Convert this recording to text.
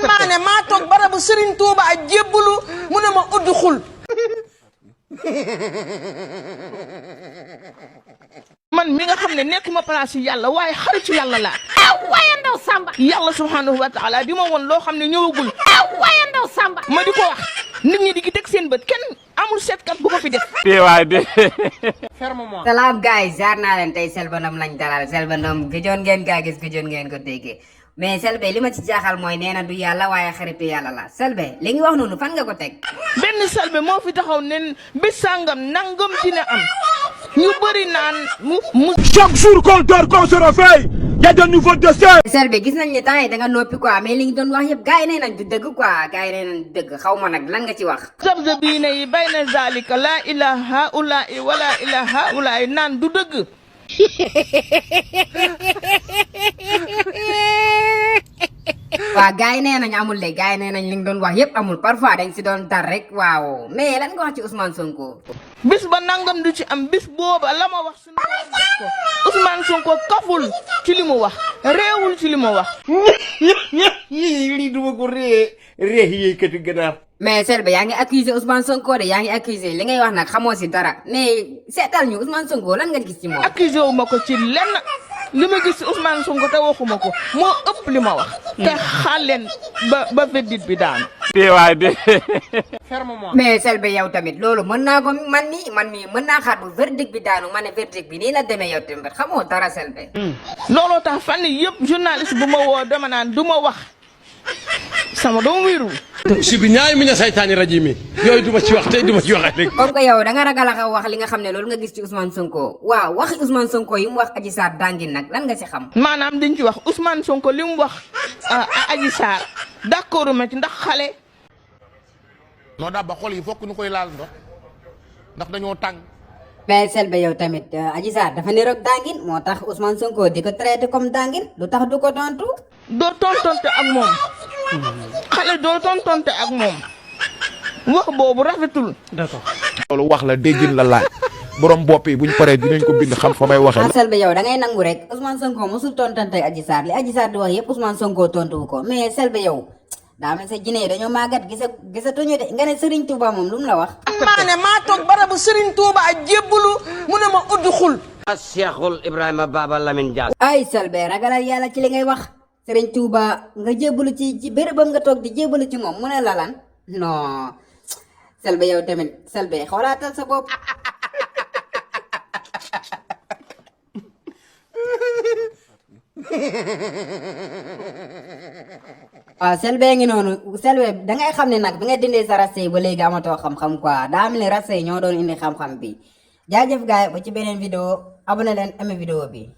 maa ne maa toog barabu Serigne Touba jébbulu mu ne ma udd xul. man mi nga xam ne nekkuma place yi yàlla waaye xaritu yàlla laa. waaye ndaw Samba. yàlla subhanahu wa taala di ma woon loo xam ne ñëwagul. waaye ndaw Samba. ma di ko wax nit ñi di ki teg seen bët kenn amul seetkat bu ko fi def. waay de. ferme-moi. salaam guys jaar naa leen tey Selbé Ndom lañ dalal Selbé Ndom gëjoon ngeen kaa gis gëjoon ngeen ko déggee mais Selbé li ma ci jaaxal mooy nee na du yàlla waaye xaritu yàlla la Selbé li ngi wax noonu fan nga ko teg. benn Selbé moo fi taxaw nen bis sàngam nangam dina am ñu bëri naan mu. chaque jour qu'on dort qu'on se réveille y a de nouveaux dossiers. Selbé gis nañ ne temps yi da nga noppi quoi mais li ngi doon wax yëpp gars yi nee nañ du dëgg quoi gars yi nee nañ du dëgg xaw ma nag lan nga ci wax. zabzabiina yi bayna zalika laa ilaha haulaai wala ilaha haulaai naan du dëgg. waaw gars yi nee nañ amul de gars yi nee nañ li nga doon wax yëpp amul parfois dañ si doon tar rek waaw mais lan nga wax ci Ousmane Sonko. bis ba nangam du ci am bis booba la ma wax suñu ko Ousmane Sonko kaful ci li mu wax réewul ci li mu wax. lii duma ko ree yi kati gënaar. mais Selbé yaa ngi accusé Ousmane Sonko de yaa ngi accusé li ngay wax nag xamoo si dara mais seetal ñu Ousmane Sonko lan nga gis ci moom. accusé wu ma ko ci lenn li ma gis ci Ousmane Sonko te waxuma ko moo ëpp li ma wax. te xaal leen ba verdict bi daanu. waay de. ferme-moi. mais Selbé yow tamit loolu mën naa ko man mii mën naa xaar bu verdict bi daanu ma ne verdict bi nii la demee yow tamit xamoo dara Selbé. looloo tax fan yii yëpp journaliste bu ma woo dama naan du ma wax sama doom wéeru. si bi ñaari mi ne saytaani raji mi yooyu du ma ci wax tey du ma ci wax rek. comme que yow da nga ragal a wax li nga xam ne loolu nga gis ci Ousmane Sonko waaw waxi Ousmane Sonko yi mu wax Adji Sarr dangin nag lan nga si xam. maanaam dañ ci wax Ousmane Sonko li mu wax Adji Sarr d'accord ma ci ndax xale. non daa ba xol yi fokk ñu koy laal ndax dañoo tàng. mais Selbé yow tamit Adji Sarr dafa niroog dangin moo tax Ousmane Sonko di ko traité comme dangin lu tax du ko tontu. doo tontonte ak moom xale doo tontonte ak moom wax boobu rafetul. d'accord. loolu wax la déggin la laaj borom bopp yi buñ paree dinañ ko bind xam fa may waxee. Selbé yow da ngay nangu rek Ousmane Sonko mosul tontante Adji Sarr li Adji Sarr di wax yëpp Ousmane Sonko tontuwu ko mais Selbé yow daa mel sa jinne yi dañoo màggat gisatuñu de nga ne Serigne Touba moom lu mu la wax. maa ne maa toog barabu Serigne Touba jébbulu mu ne ma udd xul. Cheikhul Ibrahima Baba Lamine Dias. ay Selbé ragalal yàlla ci li ngay wax Serigne Touba nga jébbalu ci bérébam nga toog di jébbalu ci moom mu ne la lan non Selbé yow tamit Selbé xoolaatal sa bopp. waaw Selbé ngi noonu Selbé dangay xam ne nag bi nga dindee sa rase yi ba léegi amatoo xam-xam quoi daa mel ni rase yi ñoo doon indi xam-xam bi jaajëf gaay ba ci beneen vidéo abonné leen aimé vidéo bi.